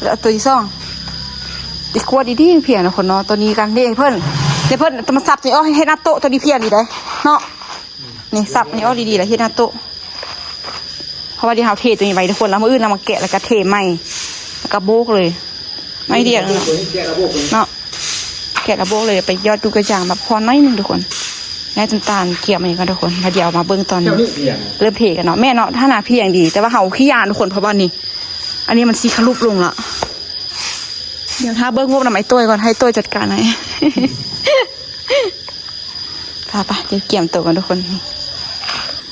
ແລ້ວຕົວທີສອງ ຕິກວດດີໆ ພຽງນະຄົນເນາະ. ຕົວນີ້ກັນເດ້ເພິ່ນ ເດ້ເພິ່ນ ໂທລະສັບນີ້ອອກ ເຮັດໜ້າໂຕະ ຕົວນີ້ພຽງດີເດ້ເນາະ. ນີ້ ສັບນີ້ອອກດີໆ ແລ້ວເຮັດໜ້າໂຕະ. ເພາະວ່າດຽວເຮົາເທຕົວນີ້ໄວ້ທຸກຄົນ ແລ້ວມື້ອື່ນເຮົາມາແກະ ແລ້ວກໍເທໃໝ່ ແລ້ວກໍໂບກເລີຍ. ໜ້ອຍດຽວເນາະ ແກະແລ້ວໂບກເລີຍເນາະ. ແກະແລ້ວໂບກເລີຍ. ໄປຢອດດູກະຢ່າງ ແບບພໍໜ້ອຍໜຶ່ງທຸກຄົນ. ແລ້ວນ້ຳຕານກຽມອັນນີ້ກ່ອນທຸກຄົນ ແລ້ວດຽວມາເບິ່ງຕອນເລີ່ມເທກັນເນາະ. ແມ່ນເນາະ ຖ້າໜ້າພຽງດີ ແຕ່ວ່າເຮົາຂີ້ຢ້ານທຸກຄົນ ເພາະວ່ານີ້ ອັນນີ້ມັນຊິຂະຫຼຸບລົງລະ. ດຽວຖ້າເບິ່ງງົບນຳໄອ້ໂຕ້ຍກ່ອນ ໃຫ້ໂຕ້ຍຈັດການໃຫ້. ໄປໆ ດຽວກຽມໂຕະກັນທຸກຄົນ.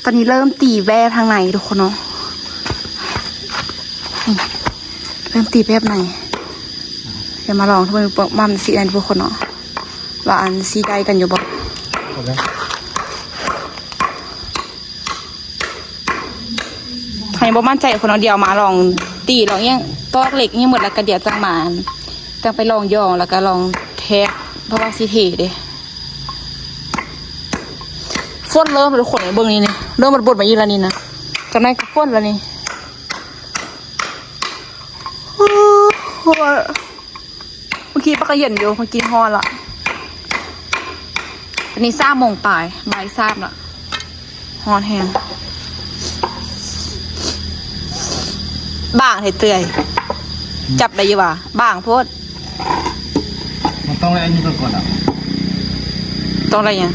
ຕອນນີ້ເລີ່ມຕີແວບທາງໃນທຸກຄົນເນາະ. ນີ້ ເລີ່ມຕີແວບໃນ. ດຽວມາລອງເບິ່ງວ່າມັນຊິອັນນັ້ນທຸກຄົນເນາະ ວ່າອັນຊິໄດ້ກັນຢູ່ບໍ່. ເຮົາຍັງບໍ່ໝັ້ນໃຈຄົນເນາະ. ດຽວມາລອງຕີລອງຫຍັງ ຕອກເຫຼັກຫຍັງໝົດ ແລ້ວກໍດຽວຈັ່ງມາ ຈັ່ງໄປລອງຢອງ ແລ້ວກໍລອງແທກ ເພາະວ່າຊິເທເດ້. ຝົນເລີ່ມແລ້ວທຸກຄົນ ເບິ່ງນີ້ ນີ້ ເລີ່ມບົດໆມາອີກແລ້ວນີ້ນະ. ຈັ່ງໃດກໍຝົນແລ້ວນີ້. ໂອ້ໂຫ ເມື່ອກີ້ປາກກະເຢັນຢູ່ ເມື່ອກີ້ຮ້ອນລະ. ຕອນນີ້ສາມໂມງປາຍ ບ່າຍສາມລະ ຮ້ອນແຮງ. ບາງແທ້ເອື້ອຍ ຈັບໄດ້ຢູ່ຫວາ? ບາງໂພດ. ມັນຕ້ອງໄດ້ອັນນີ້ກ່ອນ ກ່ອນອະ. ຕ້ອງໄດ້ຫຍັງ?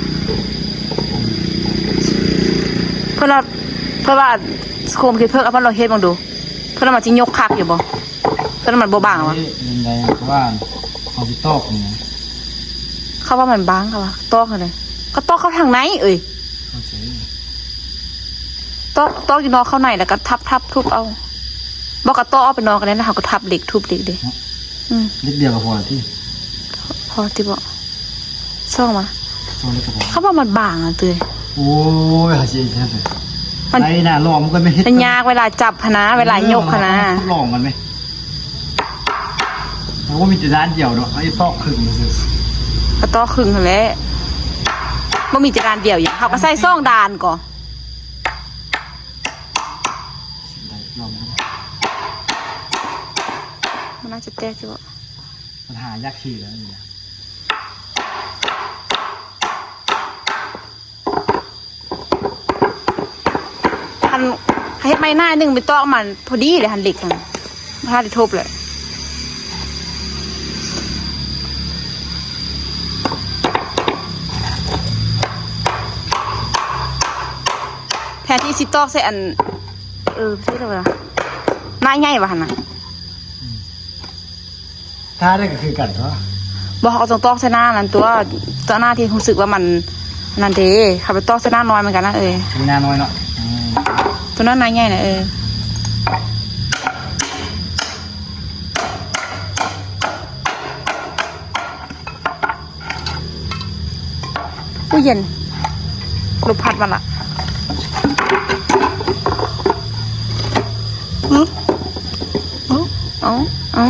ເພິ່ນວ່າ ເພິ່ນວ່າ ໂຄມຄິດເພິ່ນເອົາ ເພິ່ນລອງເຮັດເບິ່ງດູ. ເພິ່ນວ່າມັນຊິຍົກຄັກຢູ່ບໍ່? ເພິ່ນວ່າມັນບໍ່ບາງຫວາ? ເຮັດຈັ່ງໃດ ເພາະວ່າເຮົາຊິຕອກນີ້ນະ. ເຂົາວ່າມັນບາງ ເຂົາວ່າຕອກຫັ້ນເດ. ກໍຕອກເຂົ້າທາງໃນເອີຍ. ເຂົ້າໃຈ. ຕອກ ຕອກຢູ່ນອກເຂົ້າໃນ ແລ້ວກໍທັບໆ ທຸບເອົາ. ບໍ່ ກໍຕອກອອກໄປນອກກໍໄດ້ ແລ້ວເຮົາກໍທັບເຫຼັກ ທຸບເຫຼັກເດ້. ເນາະ. ອືມ. ເຫຼັກດຽວກໍພໍລະຕິ. ພໍຕິບໍ? ສອງຫວາ? ສອງເຫຼັກກໍພໍ. ເຂົາວ່າມັນບາງອະເອື້ອຍ. ໂອ້ຍ ຫາຊິເຮັດຈັ່ງໃດ? ມັນ ໄດ້ນະ ລອງມັນກໍແມ່ນເຮັດ ມັນຍາກເວລາຈັບຫັ້ນນະ ເວລາຍົກຫັ້ນນະ. ເອີ ເຮົາມາທົດລອງກັນເວີຍ. ໂອ້ ມີແຕ່ດ້ານດຽວເນາະ ເຮົາຈະຕອກເຄິ່ງຊື່. ກໍຕອກເຄິ່ງຫັ້ນແຫຼະ. ບໍ່ມີແຕ່ດ້ານດຽວຫຍັງ ເຮົາກໍໃສ່ສອງດ້ານກໍ. ມັນໜ້າຈະແຕກຢູ່. ບັນຫາຢາກເທແລ້ວນີ້ນະ. ຄັນເຮັດໄມ້ໜ້າໜຶ່ງໄປຕອກມັນພໍດີເລີຍ ຫັ້ນເຫຼັກຫັ້ນ ບໍ່ທັນໄດ້ທົບເລີຍ. ແທນທີ່ຊິຕອກໃສ່ອັນ ເອີ ຊື່ແລ້ວວ່າ ໜ້າໃຫຍ່ວ່າຫັ້ນນະ. ຖ້າໄດ້ກໍຄືກັນຕົວະ. ບໍ່ ເຮົາກໍຕ້ອງຕອກໃສ່ໜ້ານັ້ນຕົວະ ຕອກໜ້າທີ່ຮູ້ສຶກວ່າມັນນັ້ນເດ້. ເຮົາໄປຕອກໃສ່ໜ້ານ້ອຍມັນກໍນັ້ນເອີຍ. ມີໜ້ານ້ອຍເນາະ. ອືມ ຕົວນັ້ນໜ້າໃຫຍ່ນະ ເອີ. ອຸ້ຍ ເຢັນ ລົມພັດມາລະ. ຫື? ເອົາ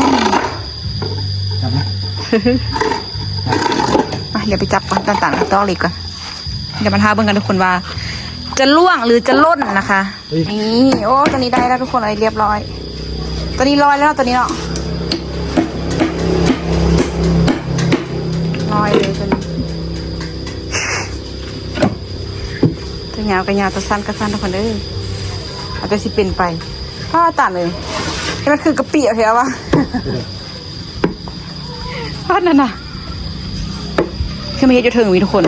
ຈັບນະ ອ່ະ ດຽວໄປຈັບກ່ອນ ຕ່າງໆ ຕອກເຫຼັກກ່ອນ. ດຽວມາຖ້າເບິ່ງກັນທຸກຄົນວ່າ ຈະລ່ວງ ຫຼື ຈະຫຼົ່ນນະຄະ. ນີ້ ໂອ້ ຕົວນີ້ໄດ້ແລ້ວທຸກຄົນເອີຍ ຮຽບຮ້ອຍ. ຕົວນີ້ລອຍແລ້ວເນາະ ຕົວນີ້ເນາະ ລອຍເລີຍຕົວນີ້. ຕົວຍາວກໍຍາວ ຕົວສັ້ນກໍສັ້ນທຸກຄົນເອີຍ ເອົາແຕ່ຊິເປັນໄປ. ອ້າ ຕາຍເລີຍ ໃຫ້ມັນຄືກະປິເອົາແທ້ວະ. ເອີ ອັນນັ້ນນະ ຄືມາເຮັດຢູ່ເທິງນີ້ທຸກຄົນ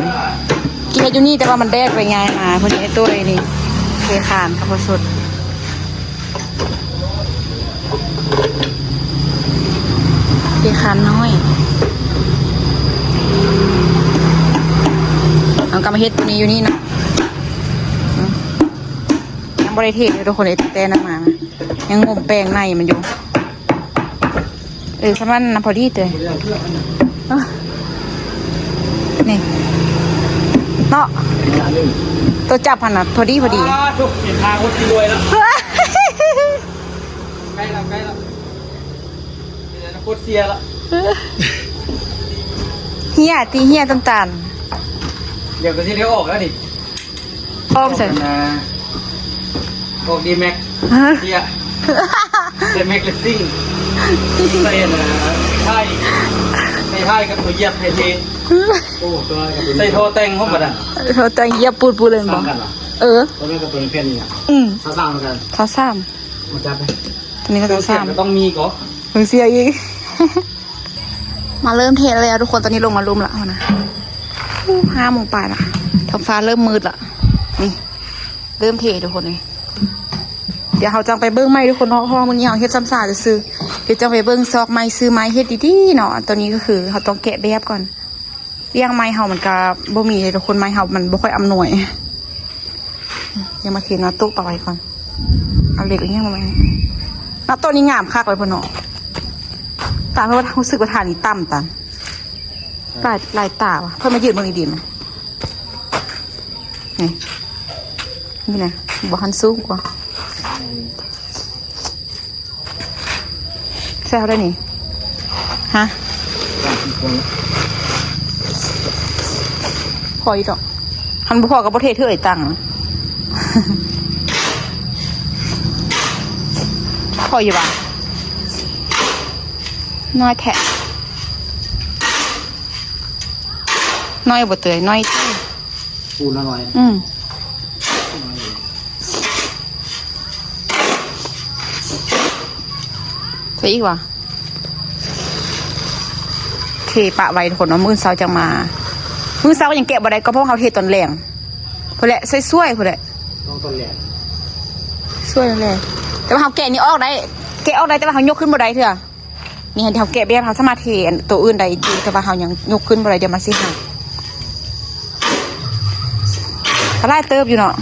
ກິນເຮັດຢູ່ນີ້ ແຕ່ວ່າມັນແບກໄປຍ້າຍມາ. ເພິ່ນເຮັດໂຕໄດ້ນີ້ ເທຄານກັບເຂົ້າສົດ ເທຄານນ້ອຍ ເອົາກັບມາເຮັດໂຕນີ້ຢູ່ນີ້ເນາະ. ອືມ ຍັງບໍ່ໄດ້ເທເດີທຸກຄົນເອີຍ ແຕ່ນັ້ນມານະ ຍັງງົມແປ້ງໃນມັນຢູ່. ເອີ ປະມານນັ້ນພໍດີເຕີ ເອີ ນີ້ເນາະ ໂຕຈັບຫັ້ນນະ ພໍດີ ພໍດີ. ອ້າ ທຸກ ເຫັນທາງຄົນຊິລວຍແລ້ວ ໃກ້ແລ້ວ ໃກ້ແລ້ວ ເປັນອະນາຄົດເສຍແລ້ວ. ເຫຍຕິ ເຫຍ ນ້ຳຕານ ດຽວກໍຊິໄດ້ອອກແລ້ວນີ້. ອອກໃສ? ອອກອັນນ່າ ອອກດີແມັກ ຮະ ເສຍ ໃສ່ແມັກເລດຊິງ ໃສ່ອັນນ່າ ທ້າຍ ໃສ່ທ້າຍກັບຕົວຢຽບເທ່ໆ. ໂອ້ ຕົວນັ້ນກໍຕົວ ໃສ່ທໍ່ແຕ່ງພ້ອມບັດນະ ທໍ່ແຕ່ງຢຽບປູດໆເລີຍແມ່ນບໍ່? ຊ້ຳກັນຫວາ? ເອີ ຕົວນັ້ນກັບຕົວນີ້ແຜ່ນນີ້ນະ. ອືມ ຊາວສາມເໝືອນກັນ ຊາວສາມ ມາຈັບເລີຍ ຕົວນີ້ກໍຊາວສາມ ກໍຕ້ອງມີກໍ ເບິ່ງເສຍອີກ. ມາເລີ່ມເທແລ້ວທຸກຄົນ ຕອນນີ້ລົງມາລຸ່ມລະຫັ້ນນະ. ໂອ້ ຫ້າໂມງປາຍລະ ທ້ອງຟ້າເລີ່ມມືດລະ. ນີ້ ເລີ່ມເທທຸກຄົນເອີຍ. ດຽວເຮົາຈັ່ງໄປເບິ່ງໃໝ່ທຸກຄົນເນາະ ເພາະວ່າມື້ນີ້ເຮົາເຮັດຊ້ຳຊາຊື່ໆ ດຽວຈັ່ງໄປເບິ່ງຊອກໃໝ່ ຊື້ໃໝ່ ເຮັດດີໆເນາະ. ຕອນນີ້ກໍຄືເຮົາຕ້ອງແກະແບບກ່ອນ. ວຽກໄມ້ເຮົາມັນກະບໍ່ມີເດ້ທຸກຄົນ ໄມ້ເຮົາມັນບໍ່ຄ່ອຍອຳນວຍ. ດຽວມາເທໜ້າໂຕະປະໄວ້ກ່ອນ ເອົາເຫຼັກອີ່ຫຍັງມາໄວ້. ໜ້າໂຕະນີ້ງາມຄັກເລີຍເພິ່ນເນາະ ຕາມເພິ່ນວ່າ ຮູ້ສຶກວ່າທ່ານີ້ຕ່ຳຕາມ ຫຼາຍ ຫຼາຍຕາວ່ະ. ເພິ່ນມາຢືນເບິ່ງດີໆ ນີ້ ນີ້ນະ ບໍ່ທັນສູງກວ່າ. ໃສ່ເທົ່າໃດນີ້? ຮະ? ພໍຢູ່ດອກ ຄັນບໍ່ພໍກໍບໍ່ເທເທື່ອອີກຕັ້ງ ພໍຢູ່ຫວາ? ນ້ອຍແທ້ ນ້ອຍບໍ່ເຕີຍ ນ້ອຍ. ປູນລະໜ້ອຍ ອືມ ໃສ່ອີກຫວາ? ເທປະໄວ້ທຸກຄົນເນາະ ມື້ເຊົ້າຈັ່ງມາ. ມື້ເຊົ້າກໍຍັງແກະບໍ່ໄດ້ ກໍເພາະເຮົາເທຕອນແລງພຸ້ນແຫຼະ ໃສ່ສວຍພຸ້ນແຫຼະ ຕ້ອງຕອນແລງ ສວຍແລ້ວ. ແຕ່ວ່າເຮົາແກະນີ້ອອກໄດ້ ແກະອອກໄດ້ ແຕ່ວ່າເຮົາຍົກຂຶ້ນບໍ່ໄດ້ເທື່ອ. ນີ້ ເຮົາແກະແບບ ເຮົາສາມາດເທອັນໂຕອື່ນໄດ້ຢູ່ ແຕ່ວ່າເຮົາຍັງຍົກຂຶ້ນບໍ່ໄດ້ ດຽວມາຊິຫາ. ກໍຫຼາຍເຕີບຢູ່ເນາະ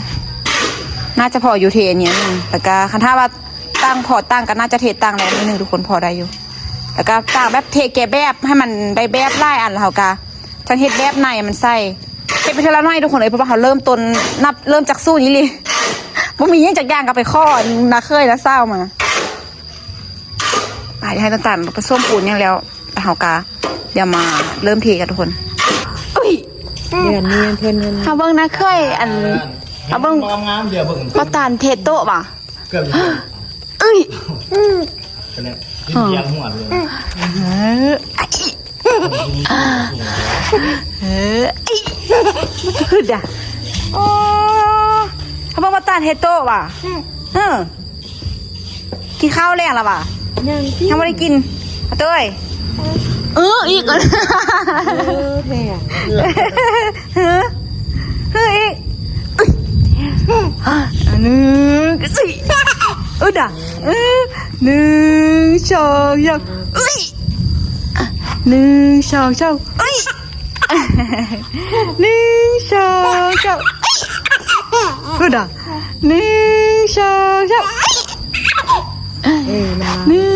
ໜ້າຈະພໍຢູ່ເທອັນນີ້ອັນໜຶ່ງ ແລ້ວກະຄັນຖ້າວ່າຕັ້ງ ພໍຕັ້ງກໍໜ້າຈະເທຕັ້ງໄດ້ໜ້ອຍໜຶ່ງທຸກຄົນ ພໍໄດ້ຢູ່. ແລ້ວກະຕັ້ງແບບເທແກະແບບໃຫ້ມັນໄດ້ແບບຫຼາຍອັນ ແລ້ວເຮົາກະຈັ່ງເຮັດແບບໃນມັນໃສ່ ເຮັດໄປເທື່ອລະໜ້ອຍທຸກຄົນເອີຍ ເພາະວ່າເຮົາເລີ່ມຕົ້ນ ນັບເລີ່ມຈາກສູນອີ່ຫຼີ ບໍ່ມີຫຍັງຈັກຢ່າງ ກໍໄປຂໍອັນນ້າເຂີຍນ້າສາວມາ. ອ່າ ດຽວໃຫ້ນ້ຳຕານປະສົມປູນຫຍັງແລ້ວ ແລ້ວເຮົາກະດຽວມາເລີ່ມເທກັນທຸກຄົນ. ອຸ້ຍ ເດືອນນີ້ເພິ່ນ ເຮົາເບິ່ງນະເຄີຍ ອັນ ເຮົາເບິ່ງ ງາມໆ ດຽວເບິ່ງ ບໍ່ຕານເທໂຕະຫວາ? ເກືອບຢູ່ ເອີຍ ເປັນແນວກິນເບຍຫົວເລີຍ ເອີ ເອີ ຮຶດດະ ໂອ້ ເຮົາເບິ່ງບໍ່ຕານເທໂຕະຫວາ? ເອີ ກິນເຂົ້າແລງແລ້ວຫວາ? ຍັງ ຍັງບໍ່ໄດ້ກິນ ອາເຕີຍ ເອີ ອີກ ເອີ ແທ້ ເຮີ ເຮີອີກ ໜຶ່ງ ອຶດ ອາ ໜຶ່ງ ສອງ ສາມ ອຶ້ຍ ໜຶ່ງ ສອງ ສາມ ອຶ້ຍ ໜຶ່ງ ສອງ ສາມ ອຶ້ຍ ພຸ້ນນະ ໜຶ່ງ ສອງ ສາມ ອຶ້ຍ ເອີ ໜຶ່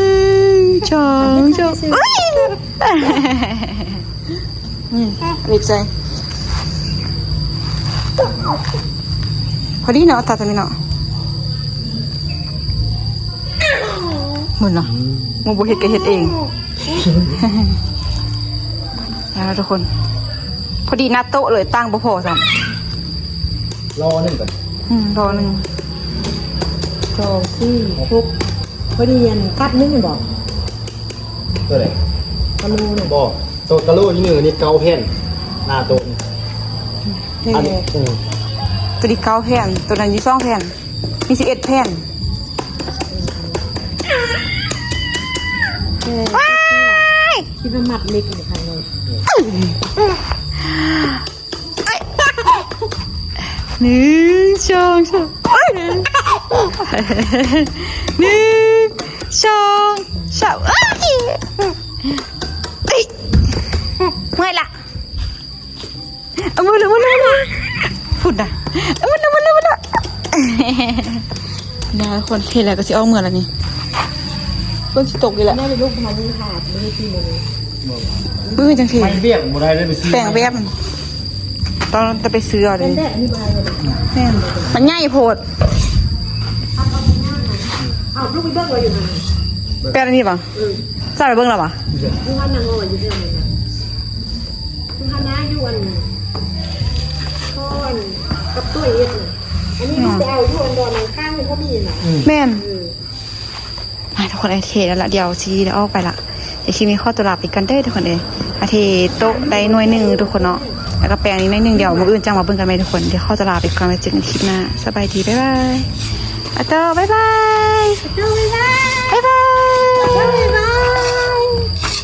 ງ ສອງ ສາມ ອຶ້ຍ ອືມ ເລັກໃສ່ ພໍດີເນາະ ຕາຕະມີເນາະ ໝູນເນາະ ອືມ ໝູ່ບໍ່ເຮັດກໍເຮັດເອງ. ເອົາລະທຸກຄົນ ພໍດີໜ້າໂຕະເລີຍ ຕັ່ງບໍ່ພໍຊ້ຳ. ລໍໜຶ່ງກ່ອນ. ອືມ ລໍໜຶ່ງ. ສອງ ສີ່ ຫົກ ພໍດີອັນກັບໜຶ່ງແມ່ນບໍ່? ໂຕໃດ? ກະໂລນະ. ບໍ່ ໂຕກະໂລທີ່ໜຶ່ງ ອັນນີ້ເກົ້າແຜ່ນ ໜ້າໂຕະນີ້. ແຜ່ນ ອັນນີ້ ອືມ ໂຕນີ້ເກົ້າແຜ່ນ ໂຕນັ້ນຢູ່ສອງແຜ່ນ. ມີສິບເອັດແຜ່ນ. ວ້າຍ! ຄິດວ່າມັດເຫຼັກຢູ່ຂ້າງໃນ. ໜຶ່ງ ສອງ ສາມ ເອີຍ ໜຶ່ງ ສອງ ສາມ ເອີຍ ເອີຍ ເມື່ອຍລະ. ເອົາໝົດແລ້ວ ໝົດແລ້ວ ໝົດແລ້ວ ພຸ້ນນະ ເອົາໝົດແລ້ວ ໝົດແລ້ວ ໝົດແລ້ວ. ນະ ທຸກຄົນ ເທແລ້ວກໍຊິອອກເມືອແລ້ວນີ້ ຝົນຊິຕົກອີກແລ້ວ. ແມ່ນລູກ ມັນຍັງຂາດ ບໍ່ໄດ້ຕີມື້ນີ້. ມື້ອື່ນຈັ່ງເທ ໄມ້ແບກບໍ່ໄດ້ເລີຍ ໄປຊື້ ແປງແບກ ຕ້ອງໄປຊື້ເອົາເດ້. ແບກນີ້ບໍ່ໄດ້ເລີຍ. ແມ່ນ ມັນໃຫຍ່ໂພດ. ເອົາ ເອົາ ເອົາລູກໄປເບິ່ງໄວ້ຢູ່ຫັ້ນ. ແປງອັນນີ້ບໍ່? ເອີ ເຈົ້າໄປເບິ່ງແລ້ວບໍ່? ຢູ່ຫັ້ນນະ ເອົາໄວ້ຢູ່ແຖວນັ້ນນະ. ຄືຫັ້ນນະ ຢູ່ອັນ ພໍ່ອັນ ກັບຕຸ້ຍເຮັດນະ. ອັນນີ້ ອືມ ໄປເອົາຢູ່ອັນດອນອັນຂ້າງນີ້ກໍມີນະ. ອືມ ແມ່ນ. ເອີ ອ່າ ທຸກຄົນ ເອີ ເທແລ້ວລະ ດຽວຊິໄດ້ອອກໄປລະ. ດຽວຄລິບນີ້ຂໍຕົວລາໄປກ່ອນເດີທຸກຄົນເອີຍ. ອ່າ ເທໂຕະໄດ້ໜ່ວຍໜຶ່ງທຸກຄົນເນາະ ແລ້ວກໍແປງອີກໜ້ອຍໜຶ່ງ. ດຽວມື້ອື່ນຈັ່ງມາເບິ່ງກັນໃໝ່ທຸກຄົນ. ດຽວຂໍຕົວລາໄປກ່ອນ ໄວ້ເຈີກັນຄລິບໜ້າ. ສະບາຍດີ ບາຍບາຍ. ອາໂຕ ບາຍບາຍ. ອາໂຕ ບາຍບາຍ. ບາຍບາຍ. ອາໂຕ ບາຍບາຍ.